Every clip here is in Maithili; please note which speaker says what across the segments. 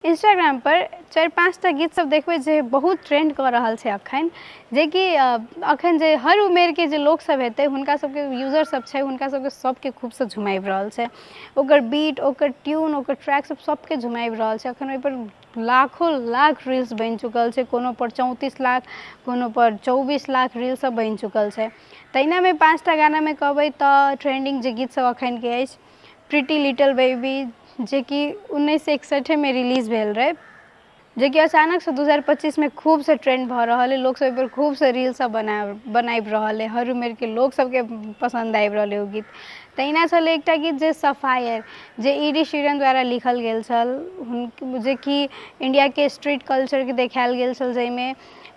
Speaker 1: इंस्टाग्राम पर चारि पाँचटा गीत सब देखबै जे बहुत ट्रेंड कऽ रहल छै अखन, जेकि अखन जे हर उमेरके जे लोकसभ हेतै, हुनका सबके यूजर सब छै, हुनका सबके सबके खूबसँ झुमाबि रहल छै। ओकर बीट, ओकर ट्यून, ओकर ट्रैक सब सबके झुमाबि रहल छै। अखन ओहिपर लाखो लाख रील्स बनि चुकल छै। कोनो पर 34 लाख, कोनो पर 24 लाख रील सब बनि चुकल छै। तहिनामे पाँचटा गानामे कहबै तऽ ट्रेंडिंग जे गीत सब अखनके अछि, प्रीटी लिटिल बेबी, जेकि 1961मे रिलीज भेल रहै, जेकि अचानकसँ 2025मे खूबसँ ट्रेंड भऽ रहल अइ। लोकसभ ओहिपर खूबसँ रीलसभ बनाबि रहल अइ। हर उमेरके लोकसभके पसन्द आबि रहल अइ ओ गीत। तहिना छलै एकटा गीत जे सफायर, जे एड शीरन द्वारा लिखल गेल छल, जेकि इण्डियाके स्ट्रीट कल्चरके देखायल गेल छल जाहिमे।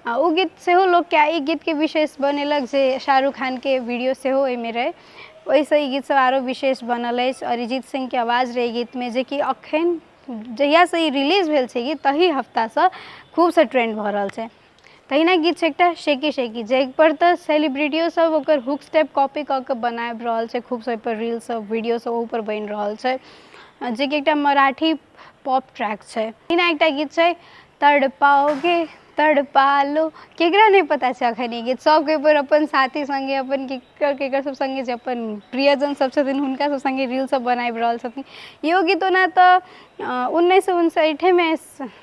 Speaker 1: ओ गीत सेहो लोकके ई गीतके विशेष बनेलक जे शाहरुख खानके वीडियो सेहो ओहिमे रहै। ओहिसँ ई गीतसभ आरो विशेष बनल अछि। अरिजीत सिंहके आवाज रहै गीतमे, जेकि अखन जहियासँ ई रिलीज भेल छै गीत, तही हफ्तासँ खूबसँ ट्रेंड भऽ रहल छै। तहिना गीत छै एकटा शेकी शेकी, जाहिपर तऽ सेलिब्रिटियो सब ओकर हुक स्टेप कॉपी कऽ कऽ बनाबि रहल छै। खूब ओहिपर रील सब, वीडियो सब ओहूपर बनि रहल छै, जेकि एकटा मराठी पॉप ट्रैक छै। तहिना एकटा गीत छै तड़पाओगे तड़पालो। केकरा नहि पता छै अखन ई गीत? सबके ओहिपर अपन साथी सङ्गे, अपन केकर केकर सब सङ्गे, जे अपन प्रियजन सब छथिन, हुनका सब सङ्गे रील सब बनाबि रहल छथिन। इहो गीत ओना तऽ 1959मे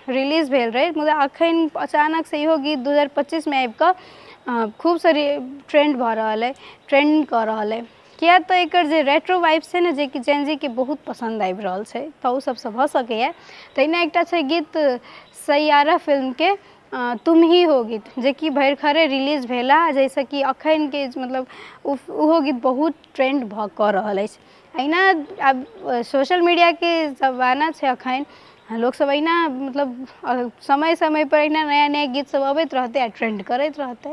Speaker 1: रिलीज भेल रहै, मुदा अखन अचानकसँ इहो गीत 2025मे आबिकऽ खूब सारे ट्रेंड भऽ रहल अइ, ट्रेंड कऽ रहल अइ, किए तऽ एकर जे रेट्रो वाइब्स छै ने, जेकि जेनजीके बहुत पसन्द आबि रहल छै, तऽ ओ सबसँ भऽ सकैए। तहिना एकटा छै गीत सैयारा फिल्मके तुम ही हो गीत, जेकि भरिखरे रिलीज भेला, जाहिसँ कि अखनके मतलब ओहो गीत बहुत ट्रेंड भऽ कऽ रहल अछि। एहिना आब सोशल मीडियाके जमाना छै। अखन लोकसब एहिना मतलब समय समयपर एहिना नया नया गीत सब अबैत रहतै आ ट्रेंड करैत रहतै।